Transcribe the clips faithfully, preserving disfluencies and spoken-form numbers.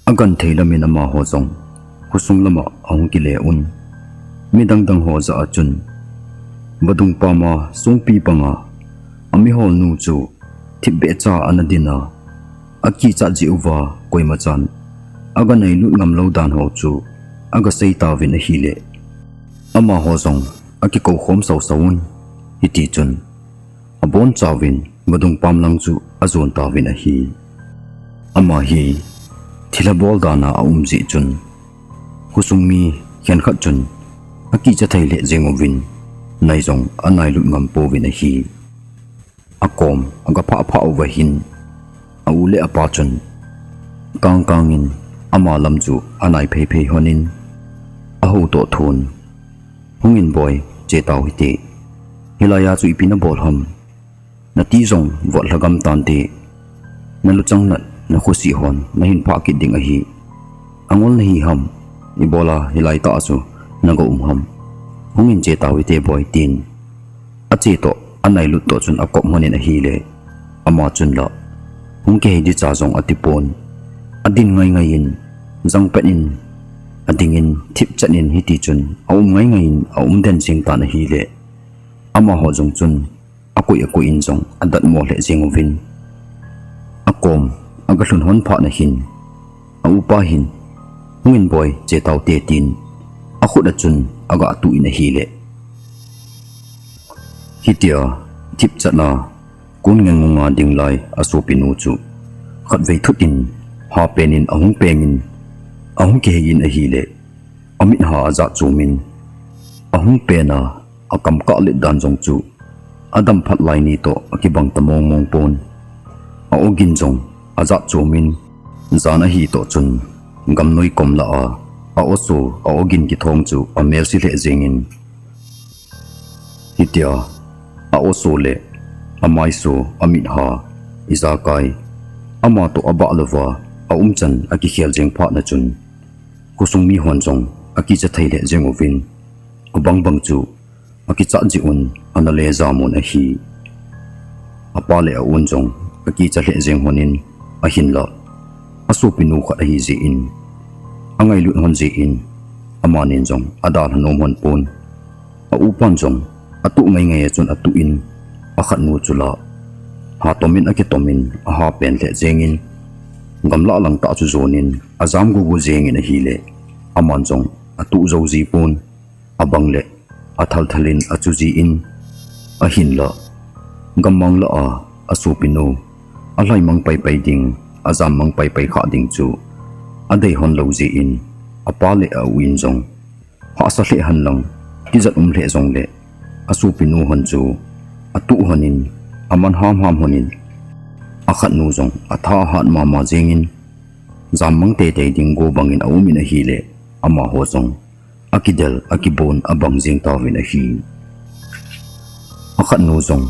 Agenthei lamin amaho jong khosung lama ahung kile un. Midang dang ho jah a chun, vadung pama songpi panga amihol nu chu thipbeh cha ana din a, akichat jeh uva koimachan aganailut ngam lou dan ho chu agasei tauvin ahile, amaho jong akikou khom sausau un. Hitichun abonchauvin vadung pam lang chu ajon tauvin ahi. Ama hi thilha bol dan a aum jeh chun, khosung mi khenkhat chun akicha thei lheh jeng uvin, nai jong anailut ngam pouvin ahi. Akom agaphah phah uva hin, a u le apa chun kangkangin ama lam chu anai phei phei lhonin, ahou toh thon, "Hungin boi, che tau hite. Hilaiya chu ipi nabol ham? Nati jong vot lhagam tante. Naluchang nat, nakhosih hon nahin phah kit ding ahi. Angol nahi ham? Ibola hilai tah a chu naga um ham? Hungin che tau hite boi," tin ache toh, anailut toh chun akop lhonin ahile, ama chun la hung kihei ding cha jong atipon, adin ngai ngai in, jangpet in adingin, thipchet in, hitichun aum ngai ngai in aum den jeng tan ahile, amaho jong chun akoi akoi in jong adatmo lheh jeng uvin. Akom agalhun lhon phat nahin, a upa hin, "Hungin boi, che taute," tin akhut a chun agatuh in ahile, hitia thipchet a kon ngengngunga ding lai asopinu chu khatvei thut in, hapen in ahung pengin, ahung kihei in ahile, amit ha ajat chomin, ahung pen a, akam kahlet dan jong chu adam phat lai ni toh akibang ta mong mong pon. A ogin jong ajat chomin, jan ahi toh chun gamnoi kom lah a, a oso, a ogin kithong chu amelse lheh jengin, hitia a oso le amaiso, amit ha, ijakai, ama toh abah louva aumchan akikhel jeng phat na chun, khosung mihon jong akicha thei lheh jeng uvin, abang bang chu akichat jeh un ana le jam un ahi. Apa le a un jong akicha lheh jeng lhonin, ahinla asopinu khat ahi jeh in, angailut lhon jeh in, amanin jong adalha nom lhon pon. A upan jong atuh ngai ngai a chun atuh in, akhatnu chu la hatomin akitomin, ahapen lheh jengin, gamlah lang tah chu jonin ajam gugu jengin ahile, aman jong atuh jou ji pon. Abang le athal thal in achu jin, ahinla gammang lah a asopinu alhaimang pai pai ding, ajammang pai pai kha ding chu adei lhon lou jeh in, apa le a u in jong hahsa lheh henlang, tijat um lheh jongle, asopinu lhon chu atuh lhonin, aman ham ham lhonin, akhatnu jong atha ahat mama jengin, jammang teitei ding go bangin aumin ahile, amaho jong akidel, akibon, abang jeng tauvin ahi. Akhatnu jong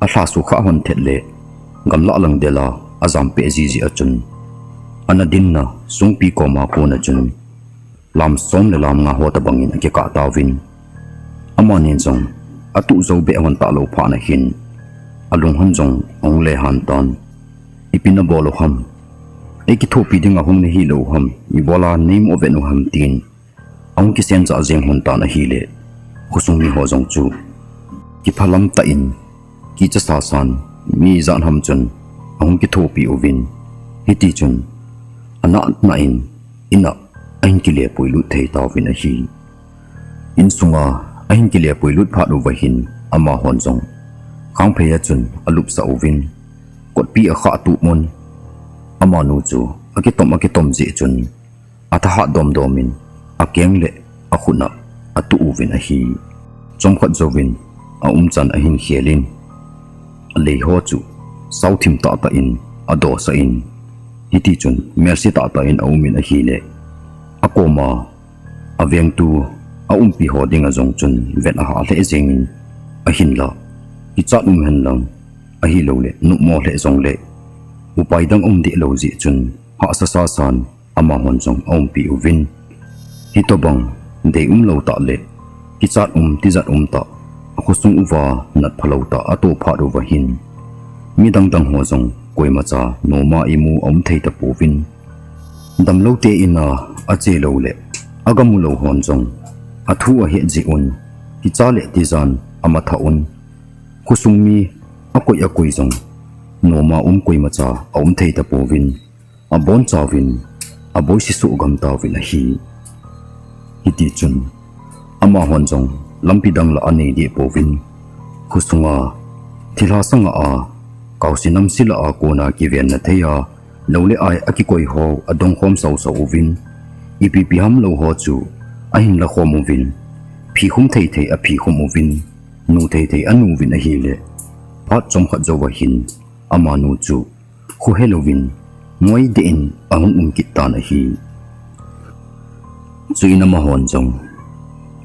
alha sukha lhon thet le, gamlah lang del a ajam peh jiji a chun, ana dinna songpi koma kona chun, lam som le lam nga ho tobangin akikah tauvin. Amanin jong atuh jou beh lhon talou phat nahin, alunghon jong ahung le lhan tan. Ipi nabol u ham? Eikithopi dinga hung nahilou ham? Ibola neimo vet u ham? tin ahung kisen jah jeng lhon tan ahile, khosung miho jong chu kiphalam tah in, kicha sasan, mi ijat ham chun ahung kithopi uvin, hitichun anah nah in, in a ahin kile puilut thei tauvin ahi. Insunga ahin kile puilut phat uva hin, amahon jong khangphei a chun alupsah uvin, kotpi akhah tuh un. Amanu chu akitom akitom jeh chun, athahat domdomin, akeng le akhut a atuh uvin ahi. Chomkhat jouvin aumchan ahin khelin, aleiho chu saothim tahtah in adosah in, hitichun melse tahtah in aumin ahile, akoma avengtu aumpi ho dinga jong chun vet ahah lheh jengin, ahinla kichat um henlang, ahiloule nopmo lheh jongle, upai dang um dehlou jeh chun, hahsa sasan amahon jong aumpi uvin. Hitobang deium lou tah le kichat um, tijat um tah, akhosung uva natphalou tah ato phat uva hin, midang dang ho jong koimacha noma imu aum thei tapouvin. Damlou te in a ache lou le, agamu lou hon jong, athu ahet jeh un, kicha le tijan amatha un, khosung mi akoi akoi jong, noma um koimacha aum thei tapouvin, abonchauvin, aboise soh gam tauvin ahi. Hitichun, amahon jong lampi dang la anei deh pouvin, khosunga thilha sanga a, kaosi namse lah a kona kivenna thei a, lou le ai akikoi ho adong khom sausau uvin, ipi ipi ham lou ho chu ahin la khom uvin, phi khum thei thei aphi khum uvin, nu thei thei anu uvin ahile, phat chomkhat jouva hin, amanu chu kho helouvin, ngoi deh in ahung um kit tan ahi. Chuin amahon jong,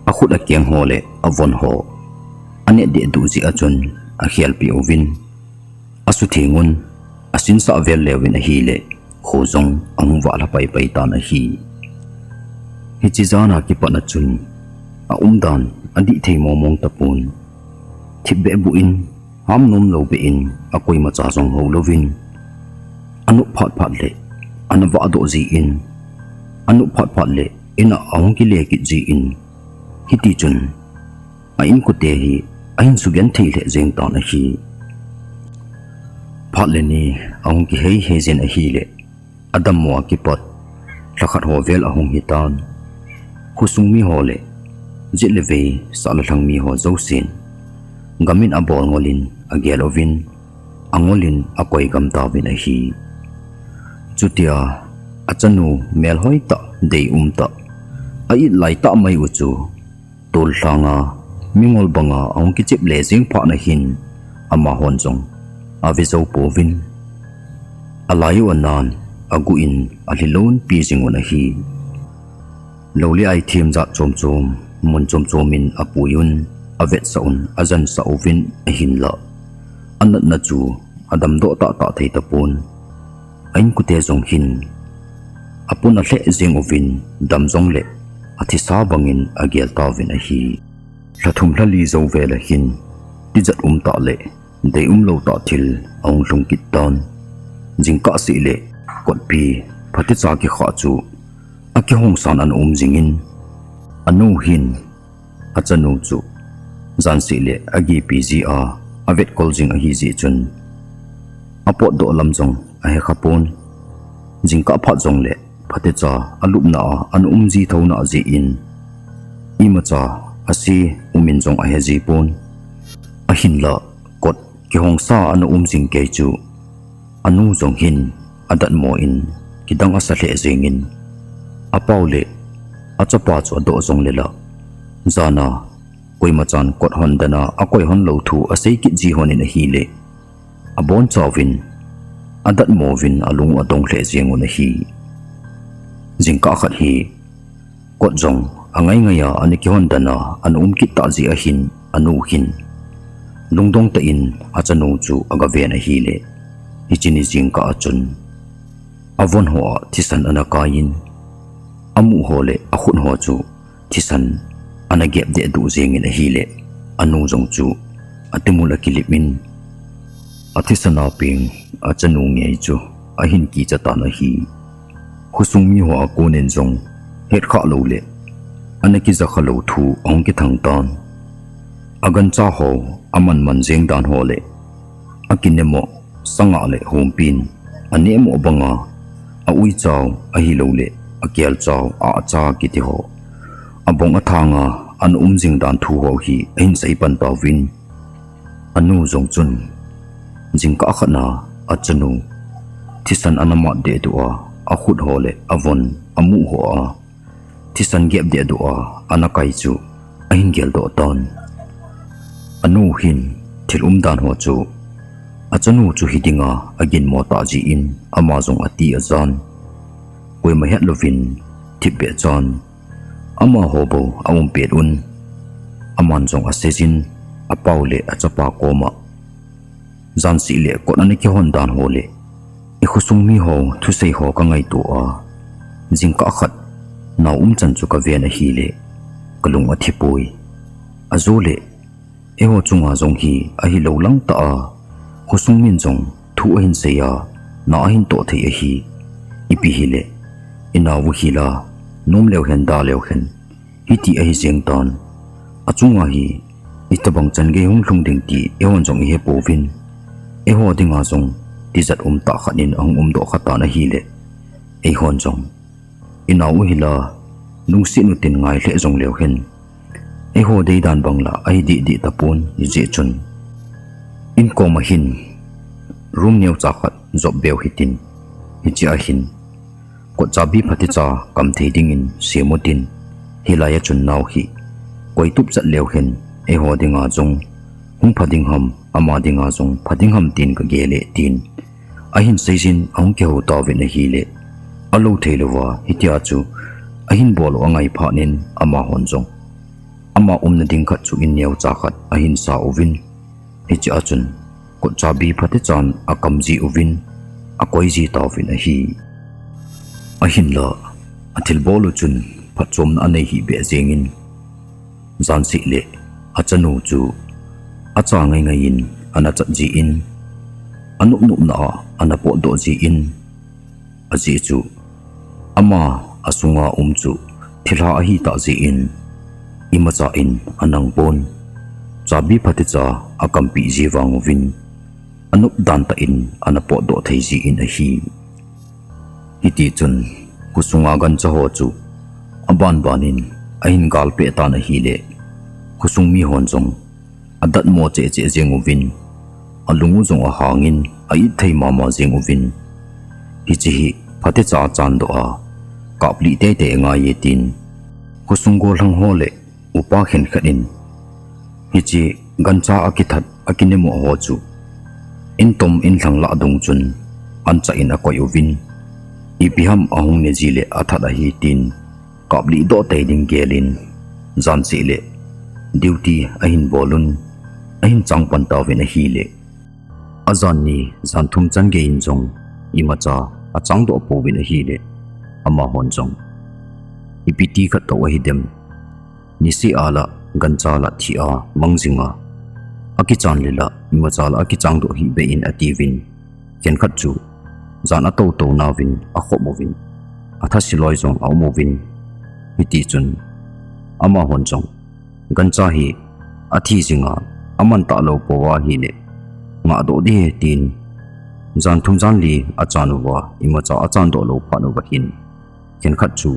akhut akeng ho le avon ho, aneh deh duh jeh a chun akhelpeh uvin, asutheng un, asinsah vel leuvin ahile, kho jong ahung vah lha paipai tan ahi. Hiche jan a kipat a chun, aumdan adih thei mongmong tapon, thipbeh buh in, ham nom lou beh in, akoimacha jong houlouvin, anop phat phat le ana vahdoh jin, anop phat phat le in a ahung kile kit jin, hitichun, a inkote hi ahin sugenthei lheh jeng tan ahi. Phat le ni ahung kihei hei jin ahile, adammo a kipat, lhakhat ho vel ahung hitan. Khosung mi ho le, jet le vei sah le lhang mi ho jousen, gam in abol ngol in agel uvin, angol in akoi gam tauvin ahi. Chutia, achanu melhoi tah, deium tah, a-it lai tah mai u chu, tol lhanga, mingol banga ahung kichep le jeng phat na hin, amahon jong ave jou pouvin, alai u anan, aguh in alhilonpi jing un ahi. Lou le ai them jat chom chom, mun chom chom in apui un, avetsah un, ajansah uvin ahinla, anatna chu adamdoh tahtah thei tapon. A-inkote jong hin apon alheh jeng uvin, dam jongle athisa bangin agel tauvin ahi. Lha thum lha li jou vel a hin, tijat umtah le deium lou tah thil ahung lhung kit tan. Jingkah seh le kotpi phatecha kikhah chu akihongsan ana um jingin, anu hin achanu chu janseh le agipi jia avetkol jing ahi jeh chun, apotdoh lam jong ahekhapon. Jingkah phat jongle phatecha alupna a ana umji thouna jeh in, imacha ase umin jong ahejipon. Ahinla kot kihongsa ana um jing kei chu, anu jong hin adatmo in kidang asa lheh jengin, apau le achapa chu adoh jongle la, jana koimachan kot hondana akoi hon lou thu asei kit ji honin ahile, abonchauvin, adatmo uvin alung u adong lheh jengun ahi. Jingkah khat hi, kot jong angai ngaiya ana kihondana ana um kit tah jeh a hin, anu hin lungdong tah in achanu chu agaven ahile, hiche ni jingkah a chun, avon hoa thisan ana kaiyin, amu ho le akhut ho chu thisan ana gep dehduh jengin ahile, anu jong chu atimul akilip in, athisan a peng achanu ngei chu ahin kicha tan ahi. Khosung miho a konin jong hetkhah lou le ana kijakha lou thu ahung kithang tan. Agancha ho amanman jeng dan ho le akinemo sanga le humpin anehmo banga, auichao ahiloule akelchao, ahcha kiti ho, abong athanga ana um jing dan thu ho hi ahin seipan tauvin. Anu jong chun jingkah khatna achanu thisan ana mat dehduh a, akhut ho le avon amu ho a, thisan gep dehduh a ana kai chu ahin geldoh tan. Anu hin thil umdan ho chu achanu chu hidinga aginmo tah jeh in ama jong ati ajan. Koima hetlouvin thipbeh chan amaho bou aumpet un. Aman jong aseijin apau le achapa koma janseh le kot ana kihon dan ho le ikhosung miho thusei ho kangaito a, jingkah khat nao umchan chu kaven ahile kalung athipoi. Ajole eiho chunga jong hi ahilou langtah a, khosung min jong thu ahin seiya, na ahin toh thei ahi. Ipi hile Inau u hila, nom leu hen da leu hen, hiti ahi jeng tan. Achunga hi, itobang chan gei hung lhung ding ti eihon jong ihe pouvin. Eiho dinga jong tijat um tah khat in ahung umdoh kha tan ahile, eihon jong, inau u hila, lungset u tin ngai lheh jong leu hen, eiho deidan bang la ahi dih dih tapon, hijeh chun, in koma hin room neocha khat jop beu hitin, hiche ahin kot chabi phatecha kam thei dingin sem utin, hilai a chun nao hi koi tup chat leu hen, eiho dinga jong hung pha ding ham, ama dinga jong pha ding ham tin kagel e, tin ahin seijin ahung kihou tauvin ahile, alou thei louva hitia chu ahin bol u angai phat in, amahon jong ama umna ding khat chu in neocha khat ahin sa uvin, hiche a chun kot chabi phatechan akam ji uvin, akoi ji tauvin ahi. Ahinla, athilbol u chun phatchomna anei hih beh jengin, janseh le achanu chu acha ngai ngai in ana chat jin, anop nopna a ana potdoh jin, ajeh chu ama asunga um chu thilha ahi tah jeh in, imacha in anang pon, chabi phatecha akampeh ji vang uvin, anop dan tah in ana potdoh thei jin ahi. Hitichun, khosunga gancha ho chu aban ban in ahin galpeh tan ahile, khosung mihon jong adatmo cheh cheh jeng uvin, alung u jong ahangin a-it thei mama jeng uvin, hiche hi phatecha achandoh a, kaplih teitei angai e, tin khosung gollhang ho le upa khenkhat in hiche gancha akithat akinemo ho chu intom inlhang lah dung chun ancha in akoi uvin, ipi ham ahung ne ji le athat ahi, tin kaplih doh tei ding gelin, janseh le duty ahin bol un, ahin chang pan tauvin ahile, ajan ni jan thum chan gei in jong imacha achangdoh pouvin ahile, amahon jong, ipi ti khat tou ahi dem, niseh a la gancha la thi a mang jinga, akichan le la imacha la akichangdoh hih beh in atiuvin, khenkhat chu jan atou tou nauvin akhop uvin, atha se loi jong aum uvin, hitichun, amahon jong, gancha hi athi jinga aman talou pou ahile, ngahdoh ding e, tin jan thum jan li achan uva imacha achandoh lou phat uva hin, khenkhat chu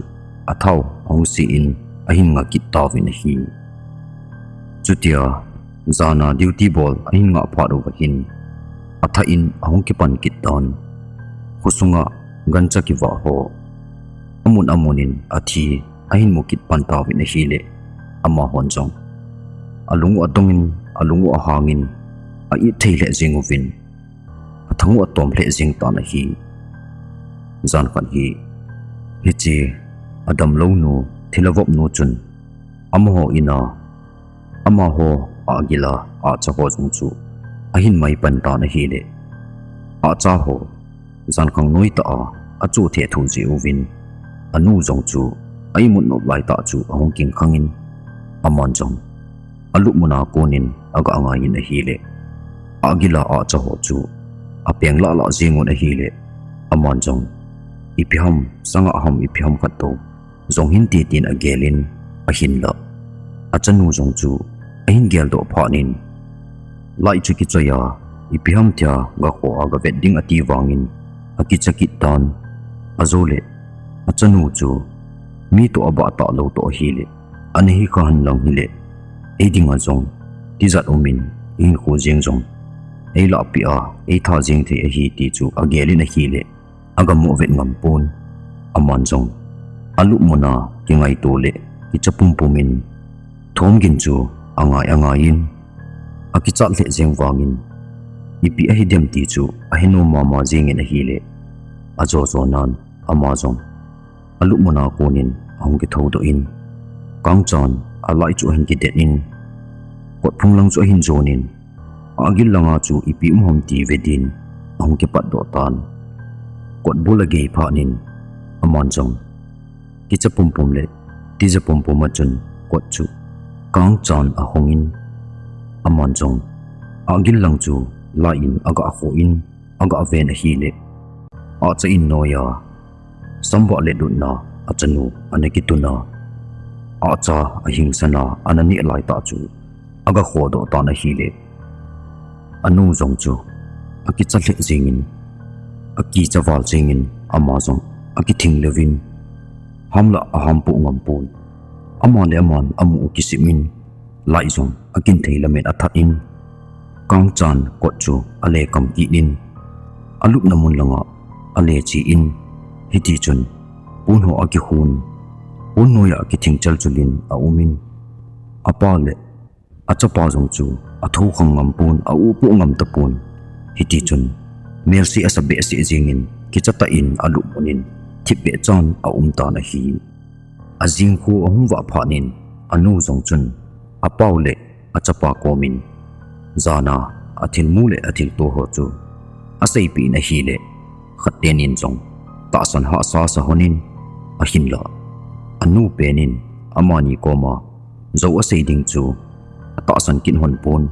athau ahung se in ahin nga kit tauvin ahi. Chutia jana duty bol ahin ngah phat uva hin, athah in ahung kipan kit tan. Khosunga gancha kivah ho amun amun in athi ahin mu kit pan tauvin ahile, amahon jong, alung u adongin, alung u ahangin, a-it thei lheh jeng uvin, athang u atom lheh jeng tan ahi. Jan khat hi, hiche adamlou nu, thilha vop nu chun, amaho ina, amaho ahgil a ahcha ho jong chu ahin mai pan tan ahile, ahcha ho jankhang noi tah a achu theh thou jeh uvin, anu jong chu a-imut nop lai tah chu ahung kingkhangin, aman jong alupmun a konin aga ngaiyin ahile, ahgil a ahcha ho chu apeng lah lah jeng un ahile, aman jong, ipi ham sanga ham, ipi ham khat tou jong hinte, tin agelin, ahinla achanu jong chu ahin geldoh phat in, light chu kichoi a, ipi ham tia gakhoh a gavet ding ati vangin, akicha kit tan. Ajole, achanu chu mi toh abah talou toh ahile, ana hikha henlang hile, ei dinga jong tijat umin, ihinkho jeng jong eilahpeh a, eitha jeng thei ahi ti chu agelin ahile, agamoh vet ngam pon. Aman jong alupmun a kingaito le kicha pumpum in, thomgin chu angai angaiyin, akichat lheh jeng vangin, ipi ahidem ti chu ahenom mama jengin ahile, ajo jonan ama jong alupmun a konin ahung kithoudoh in, kangchan a light chu ahin kidet in, kotphung lang chu ahin jonin, ahgil langa chu ipi um ham ti ve din ahung kipatdoh tan. Kot bul agei phat in, aman jong kicha pumpum le tija pumpum a chun kot chu kangchan ahongin, aman jong ahgil lang chu light in agakhoh in, agaven ahile, ahcha in noiya samvah le lutna achanu ana kituna, acha ahingsana ana neh laitah chu aga khodoh tan ahile, anu jong chu akicha lheh jengin, akicha val jengin, ama jong akithing leuvin, hamlah ahampoh ngampon, ama le aman amu u kisim in, light jong akin thei lamen athat in, kangchan kot chu ale kam kit in, alupna mun langa ale che in, hitichun pon ho akikhun, pon noiya akithing chelchul in aumin, apa le achapa jong chu athokhang ngampon, aupoh ngam tapon. Hitichun melse asa behseh jengin, kichatah in alup mun in thipbeh chan aumtan ahi. Ajing khu ahung vah phat in, anu jong chun apa u le achapa komin jana athilmu le athilto ho chu aseipeh in ahile, khat tenin jong tahsan hahsa sa honin, ahinla anu penin amani koma jou asei ding chu atahsan kit hon pon.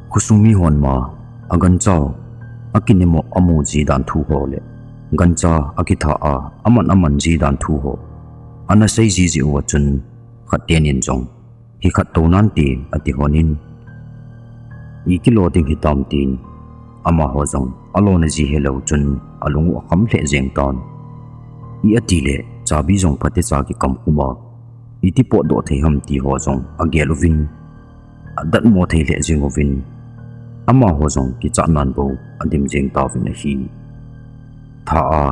Khosung mihon ma aganchau akinimo amu ji dan thu ho le gancha akitha a aman aman ji dan thu ho ana sei jiji uva chun, khat tenin jong hi khat tou nante ati honin, ikilo ding hitam tin, amaho jong alona ji helou chun alungu akham lheh jeng tan. Iatile chabi jong phatecha kikam khum a, iti potdoh thei ham ti ho jong agel uvin, adatmo thei lheh jeng uvin, amaho jong kichatnan bou adim jeng tauvin ahi. Tha a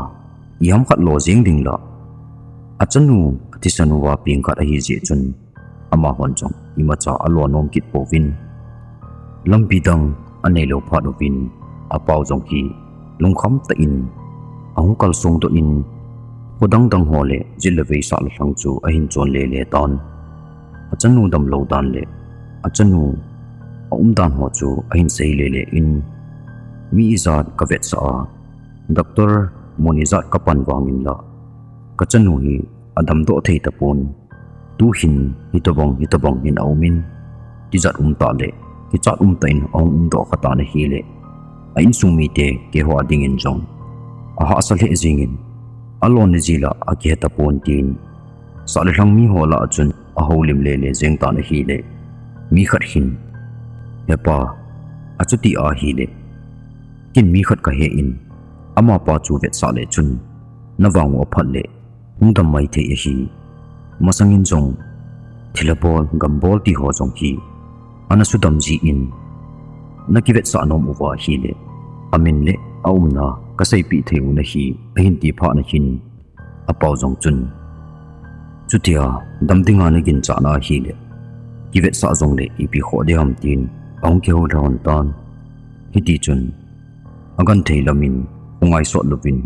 iham khat lo jeng ding la, achanu athisan uva peng khat ahijeh chun, amahon jong imacha alo nom kit pouvin, lampi dang aneilou phat uvin, apa u jong hi lungkham tah in ahung kalsong doh in, kho dangdang ho le jit le vei sah le lhang chu ahin chon lele tan. Achanu damlou dan le achanu aumdan ho chu ahin sei lele in, mi ijat kavetsah a, doctor mun ijat kapan vangin la, kachanu hi adamdoh thei tapon. Tuhin hitobang hitobang hin aumin, tijat umtah le kichat umtah in ahung umdoh khatan ahile, a insung mite keiho a dingin jong ahahsa lheh jengin, alona ji la akihe tapon tin, sah le lhang miho lah a chun ahoulim lele jeng tan ahile, mi khat hin, Hepa, achuti ahile, ken mi khat kahe in, amapa chu vetsah le chun navang u aphat le hung dam maithei ahi. Masangin jong thilhabol gambol ti ho jong hi ana sudam jin, nakivetsah nom uva ahile, amin le aumna kaseipeh thei u nahi, ahin ti phat nahin, apa u jong chun, chutia dam dinga naginchat na ahile, kivetsah jongle ipi khoh ding ham tin ahung kihoulha hon tan. Hitichun agenthei lamin khongai sot louvin,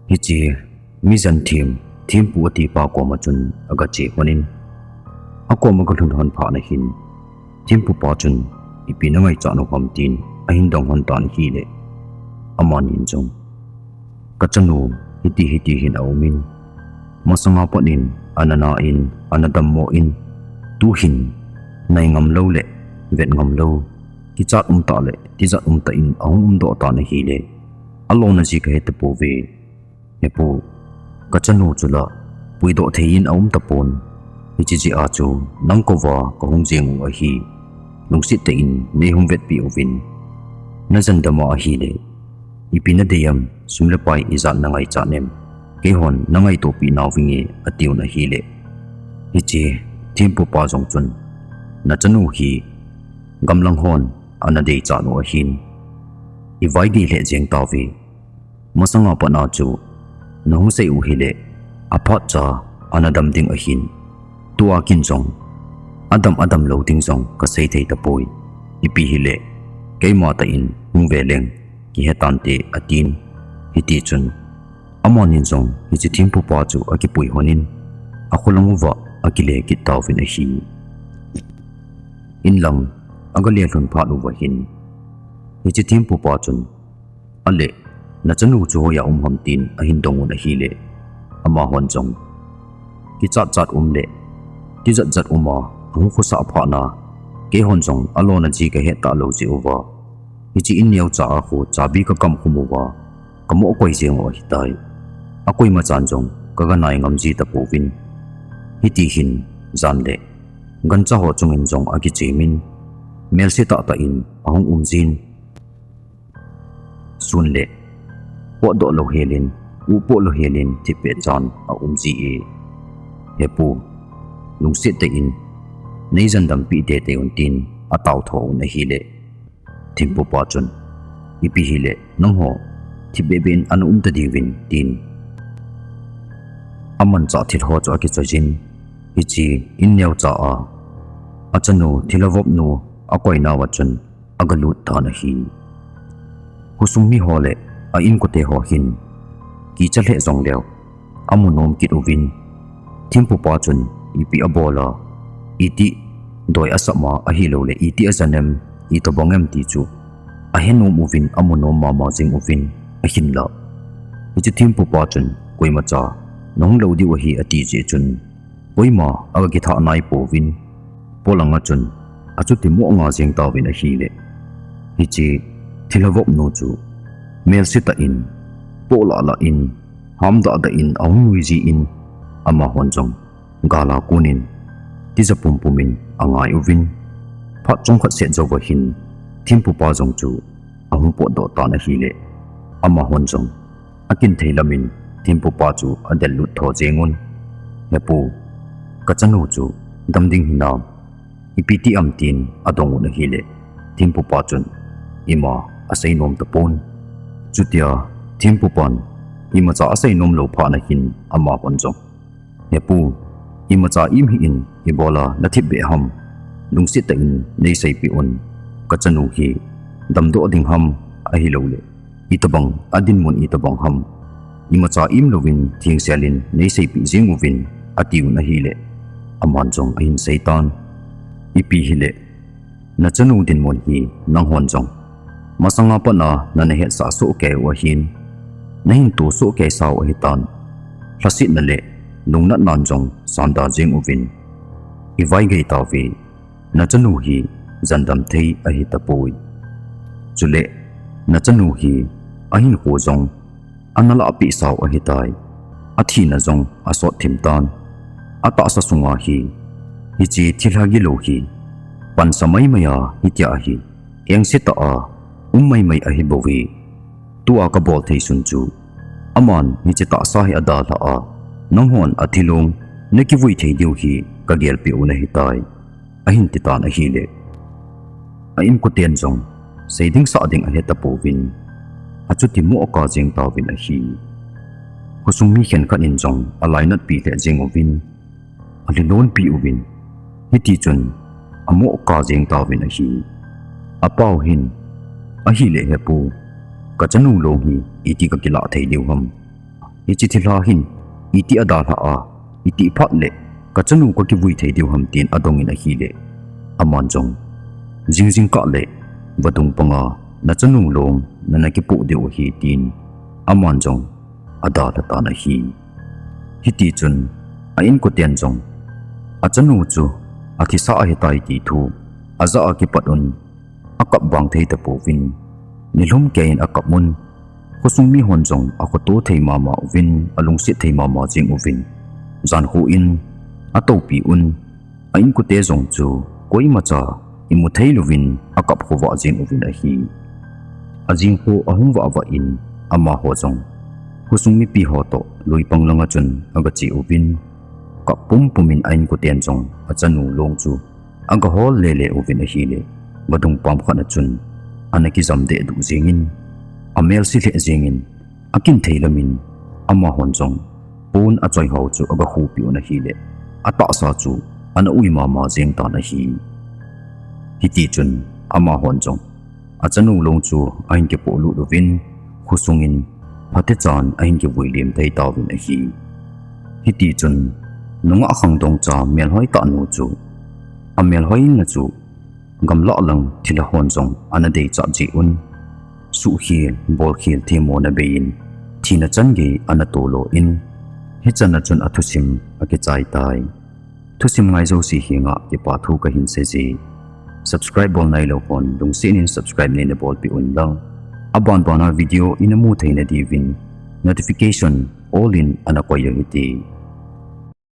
hiche mijen them, thempu atipa koma chun agache honin, akom agalhun hon phat nahin, thempupa chun, ipi nangaichat u ham tin ahin dong hon tan ahile, amanin jong, kachanu hiti hiti hin aumin, masanga pat in ana na in, ana dammo in, tuhin nai ngamlou le vet ngamlou, kichat umtah le tijat umtah in ahung umdoh tan ahile, alona ji kahe tapouve. Hepu, kachanu chu la puidoh thei in aum tapon. Hiche jeh a chu nang koma kahung jeng u ahi. Lungset tah in neihung vetpeh uvin, najen dam a ahile, ipi nadei em, sum le pai ijat nangaichat em, keihon nangaitohpeh nauvinge, atiuvin ahile, hiche thempupa jong chun, nachanu hi gamlang hon ana deichat u ahin, ivaigei lheh jeng tauve. Masanga pat a chu nahung sei u hile, aphat cha ana dam ding ahin, tua ken jong adam adamlou ding jong kasei thei tapoi. Ipi hile, keima tah in hung ve leng kihe tante, atin. Hitichun amanin jong hiche thempupa chu akipui honin, akholang uva akile kit tauvin ahi. Inlang agale lhun phat uva hin, hiche thempupa chun, ale, nachanu chu hoiya um ham tin ahin dong un ahile, amahon jong, kichat chat um le tijat jat um a ahung khosah phat na, keihon jong alona ji kahet talou jeh uva, hiche in neocha a khu chabi kakam khum uva, kamoh koi jeng u ahitai. akoima chan jong kaga nai ngam ji tapouvin. Hiti hin jan le gancha ho chungin jong akichemin, melse tahtah in ahung um jin. Sun le potdoh lou helin, u poh lou helin thipbeh chan aum ji e. He pu, lungset tah in nei jandam peh teitei un, tin atao tho un ahile, thempu pa chun, ipi hile nangho thipbeh beh in ana um tadiuvin, tin amanchah thil ho chu akichoi jin. Hiche in neocha a achanu thilha vop nu akoinauva chun aga lut tan ahi. Khosung mi ho le a inkote ho hin kicha lheh jongleu amu nom kit uvin, thempu pa chun ipi abol a, iti doi asap ma, ahilou le iti ajan em, itobang em ti chu ahe nom uvin, amu nom mama jing uvin, ahinla hiche thempu pa chun koimacha nahung lou diu ahi ati jeh chun, koima aga kithah nai pouvin, polanga chun achuti mo nga jeng tauvin ahile, hiche thilha vop nu chu melse tah in, poh lah lah in, ham dah dah in ahung nui jin, amahon jong gal a konin tija pumpum in angai uvin. Phat chomkhat seh jouva hin thempu pa jong chu ahung potdoh tan ahile, amahon jong akin thei lamin thempu pa chu adel lut tho jeng un. He pu, kachanu chu dam ding hinam, ipi ti am, tin adong un ahile, thempu pa chun ima asei nom tapon. Chutia thempu pan imacha asei nom lou phat na hin amahon jong, he pu, imacha im hih in, ibola nathipbeh ham, lungset tah in nei seipeh un, kachanu hi damdoh ding ham, ahilou le itobang adinmun itobang ham, imacha im louvin thengsel in nei seipeh jeng uvin, ati un ahile, aman jong ahin sei tan, ipi hile nachanu dinmun hi nanghon jong masanga pat a nana hetsah sohkei u ahin, nahin to sohkei sau ahitan, lhasetna le lungnatnan jong sanda jeng uvin, ivaigei tauve, nachanu hi jandam thei ahitapoi. Chule nachanu hi ahinkho jong ana lahpeh sau ahitai. Athina jong asot thim tan. Atahsa sunga hi hiche thilha gilou hi pansa maimai a hitia hi engse tah a um maimai ahibouve. Tua kabol thei sun chu, aman hiche tahsa hi adalhah a, nanghon athilong nakivui thei diu hi kagelpeh u ahitai, ahin titan ahile, a inkoten jong sei ding sah ding ahetapouvin, achuti mo aga jeng tauvin ahi. Khosung mi khenkhat in jong alainatpi lheh jeng uvin, alhilonpi uvin, hitichun amo aga jeng tauvin ahi. Apau hin, ahile he pu, kachanu long hi iti kakilah thei diu ham, hiche thilha hin iti adalhah a, iti phat le kachanu kakivui thei diu ham, tin adongin ahile, aman jong, jingjing kah le vadung panga nachanu long nana kipoh diu ahi, tin aman jong adalha tan ahi. Hitichun a inkoten jong achanu chu athisa ahitai ti thu ajah a kipat un akap vang thei tapouvin, nilhum keiyin akap un, khosung mihon jong akhoto thei mama uvin, alungset thei mama jeng uvin, jankho in atoupi un, a inkote jong chu koimacha imu thei louvin akap khovah jeng uvin ahi. Ajingkho ahung vahvah in, amaho jong khosung mipi ho toh luipang langa chun agache uvin, kap pumpum in a inkoten jong achanu long chu agahol lele uvin ahile, vadung pam khat a chun ana kijam dehduh jengin, amelse lheh jengin, akin thei lamin, amahon jong pon achoi hou chu agakhupi un ahile, atahsa chu ana ui mama jeng tan ahi. Hitichun amahon jong achanu long chu ahin kipohlut uvin, khosungin phatechan ahin kivui lim thei tauvin ahi. Hitichun nungah khangdong cha melhoi tah nu chu, amelhoina chu gamlah lang thilha hon jong ana deichat jeh un, suhkhel bolkhel themmona beiyin thina changei ana tolo in, hichan a chun athusim akichai tai. Thusim ngai jouse henga kipa thu kahin seije. Subscribe bol nailou hon lungset in subscribe neina bolpeh unlang, abanbana video inamu theina diuvin notification olin ana koi u hite.